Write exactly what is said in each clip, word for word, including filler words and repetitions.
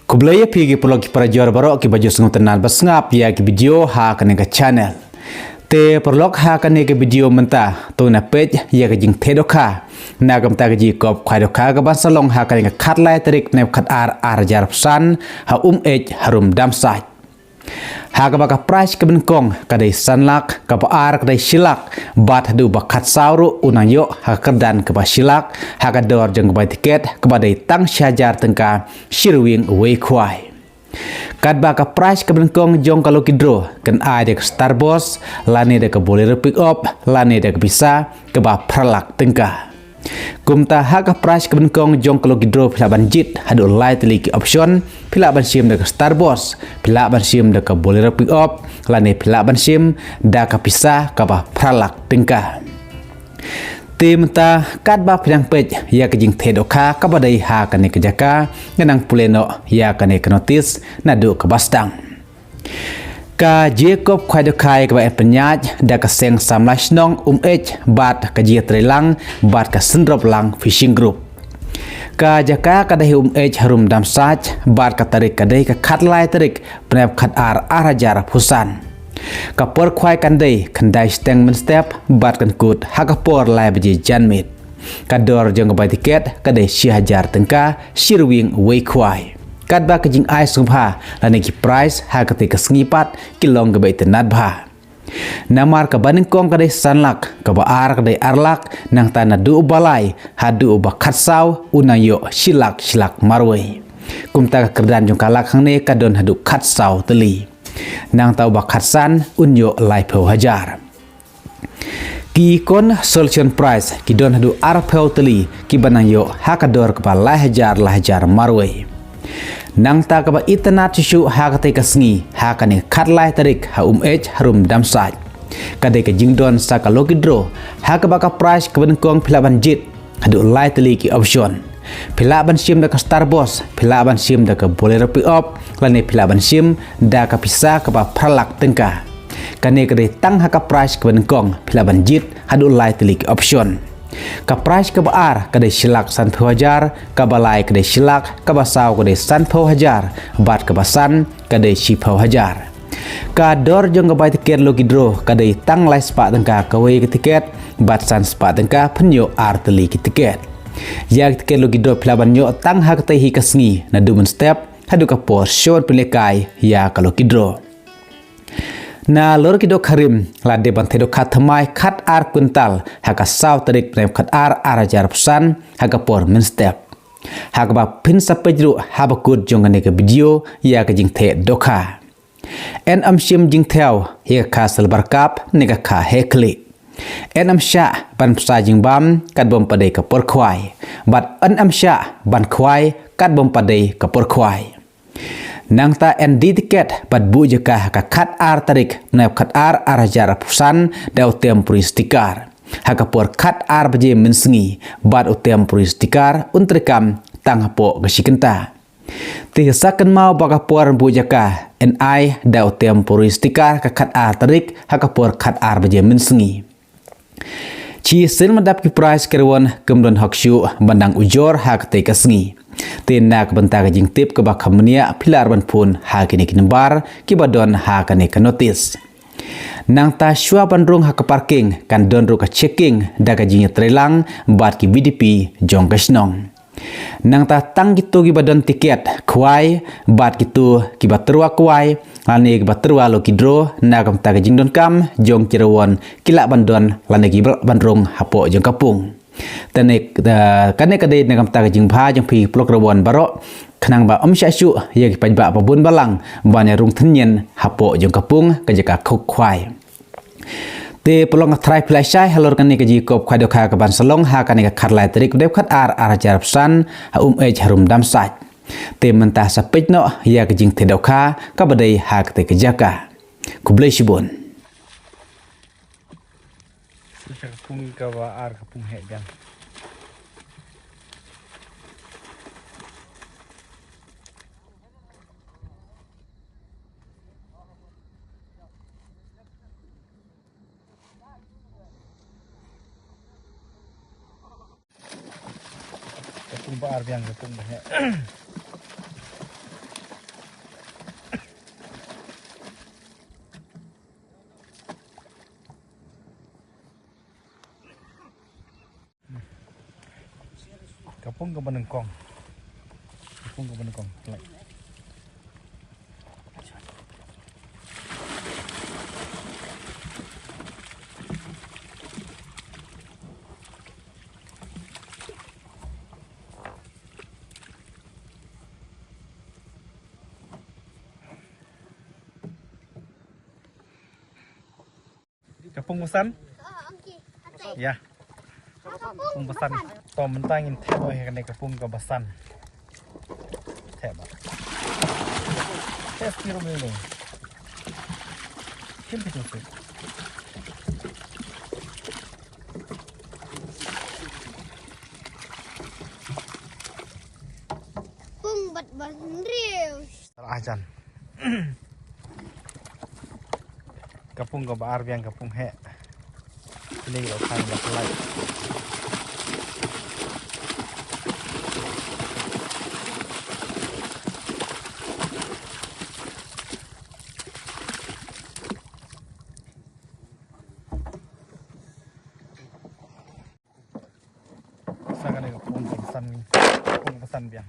Khublei ïa phi ki paralok ki parajor baroh kiba ju sngewtynnad ba sngap ïa ki video ha kane ka channel. Te paralok, ha kane ka video mynta to ngin peit ïa ka jingtheh dohkha na ka bynta ka jingïakop khwai dohkha kaban sa long ha kane ka khatlai tarik bnai khatar arhajar arphew san ha Umeit harum Damsait. Ha kaba ka prize kaba nyngkong ka dei san lak, kaba ar ka dei shi lak, bad haduh ba khatsaw ruh un nang ïoh ha ka kyrdan kaba shi lak ha ka dor jong ka bai tiket kaba dei tang shi hajar tyngka shi rwiang uwei khwai. Katba ka prize kaba nyngkong jong ka lucky draw kan ai da ka Star Bus, lane da ka Bolero Pick Up, lane da ka pisa kaba phra lak tyngka. Kumta ha ka prize kaba nyngkong jong ka lucky draw phi lah ban jied haduh lai tylli ki option, phi lah ban shim da ka Star Bus, phi lah ban shim da ka Bolero Pick Up, lane phi lah ban shim da ka pisa kaba phra lak tyngka. Te mynta katba phi dang peit ïa ka jingtheh dohkha kaba dei ha kane ka jaka, ngan nang pule noh ïa kane ka notice naduh kaba sdang. Ka jingïakop khwai dohkha kaba pynïaid da ka Seng Samla Shnong Umeit bad ka jingïatreilang bad ka Syndroplang Fishing Group. Ka jaka ka dei Umeit harum Damsait bad ka tarik ka dei ka khatlai tarik bnai khatar arhajar arphew san. Ka por khwai kan dei khyndai shiteng mynstep bad kan kut ha ka por lai baje janmiet. Ka dor jong ka bai tiket ka dei shi hajar tyngka shi rwiang uwei khwai. Katba ka jingai sngewbha lane ki prize ha katei ka sngi pat ki long kaba itynnad bha. Namar kaba nyngkong ka dei san lak, kaba ar ka dei ar lak, nangta naduh uba lai haduh uba khatsaw un nang ïoh shi lak shi lak marwei. Kumta ka kyrdan jong ka lak hangne ka don haduh khatsaw tylli. Nangta uba khatsan un ïoh laiphew hajar. Ki consolation prize ki don haduh arphew tylli kiba nang ïoh ha ka dor kaba lai hajar lai hajar marwei. Nangta kaba itynnad shuh shuh ha katei ka sngi ha kane ka khatlai tarik ha Umeit harum Damsait ka dei ka jingdon sa ka lucky draw ha kaba ka prize kaba nyngkong phi lah ban jied haduh lai tylli ki option. Phi lah ban shim da ka Star Bus, phi lah ban shim da ka Bolero Pick Up, lane phi lah ban shim da ka pisa kaba phra lak tyngka. Kane ka dei tang ha ka prize kaba nyngkong, phi lah ban jied haduh lai tylli ki option. Ka prize kaba ar ka dei shi lak sanphew hajar, kaba lai ka dei shi lak, kaba saw ka dei sanphew hajar, bad kaba san ka dei shiphew hajar. Ka dor jong ka bai tiket lucky draw ka dei tang lai spah tyngka kawei ka tiket, bad san spah tyngka phin ïoh ar tylli ki tiket. Ïa ki tiket lucky draw phi lah ban ïoh tang ha katei hi ka sngi naduh mynstep haduh ka por shu wan pynlehkai ïa ka lucky draw. Nalor ki dohkha rim la dep ban theh dohkha thymmai khatar kwintal ha ka saw tarik bnai khatar arhajar arphew san ha ka por mynstep. Ha kaba phin sa peit ruh haba kut jong kane ka video ïa ka jingtheh dohkha. Yn ym shim jingthew ïa ka kha silver carp ne ka kha heh khlieh. Yn ym shah ban bsa jingbam katba ym pat dei ka por khwai. Bad yn ym shah ban khwai katba ym pat dei ka por khwai. Nangta yn die tiket bad buh jaka ha ka khatar tarik bnai khatar arhajar arphew san da u temporary sticker ha ka por khatar baje mynsngi, bad u temporary sticker un treikam tang hapoh ka shi kynta. Te sa kynmaw ba ka por buh jaka yn ai da u temporary sticker ka khatar tarik ha ka por khatar baje mynsngi. Shisien ma dap ki prize ki rewon kim don hok shuh ban dang ujor ha katei ka sngi. Te na ka bynta ka jingtip kaba kham bniah phi lah ban phone ha kine ki nambar kiba don ha kane ka notice. Nangta shuwa ban rung ha ka parking kan don ruh ka checking da ka jingïatreilang bad ki V D P jong ka shnong. Nangta tang kito kiba don tiket khwai bad kito kiba tyrwa khwai lane kiba tyrwa lucky draw na ka bynta ka jingdonkam jong ki rewon ki lah ban don lane kiba lah ban rung hapoh jong ka pung. Te ne, eh, kane ka dei na ka bynta ka jingbha jong phi paralok rewon baroh, khnang ba ym shah shuh ïa ki paidbah ba bun balang ban ïa rung thynñien hapoh jong ka pung ka jaka khuk khwai. Te paralok, nga tharai phi la shai halor kane ka jingïakop khwai dohkha kaban sa long ha kane ka khatlai tarik bnai khatar arhajar arphew san ha Umeit harum Damsait. Te mynta sa peit noh ïa ka jingtheh dohkha kaba dei ha katei ka jaka. Khublei shibun. Sa ka pung kaba ar ka pung heh jang. Ka pung ba ar biang, ka pung ba heh. Ka pung kaba nyngkong. Ka pung kaba nyngkong. Like. Ka pung ba san? Ya. Pung ba san. To mynta ngin thep ïa kane ka pung kaba san. Thep ba. Thep ki ruh mynne. Kim ki tu. Pung bad ban riu. Salah jan. Ka pung kaba ar biang ka pung heh. Kine ki la thang ba khlaiñ. Sa kane ka pung ka san, pung ka san biang.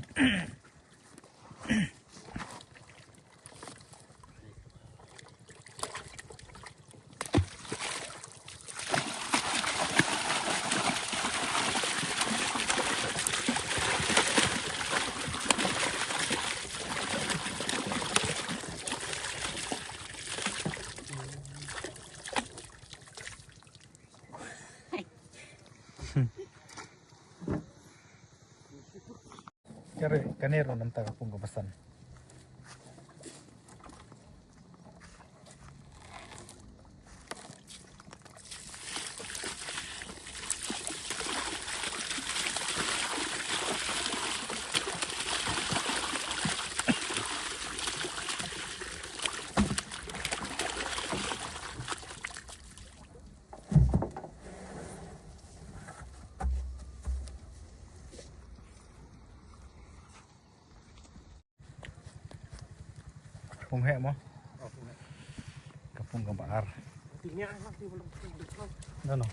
Kare, kane ruh namar ka pung kaba san. Pung heh mo? Ka pung kaba ar. No, no.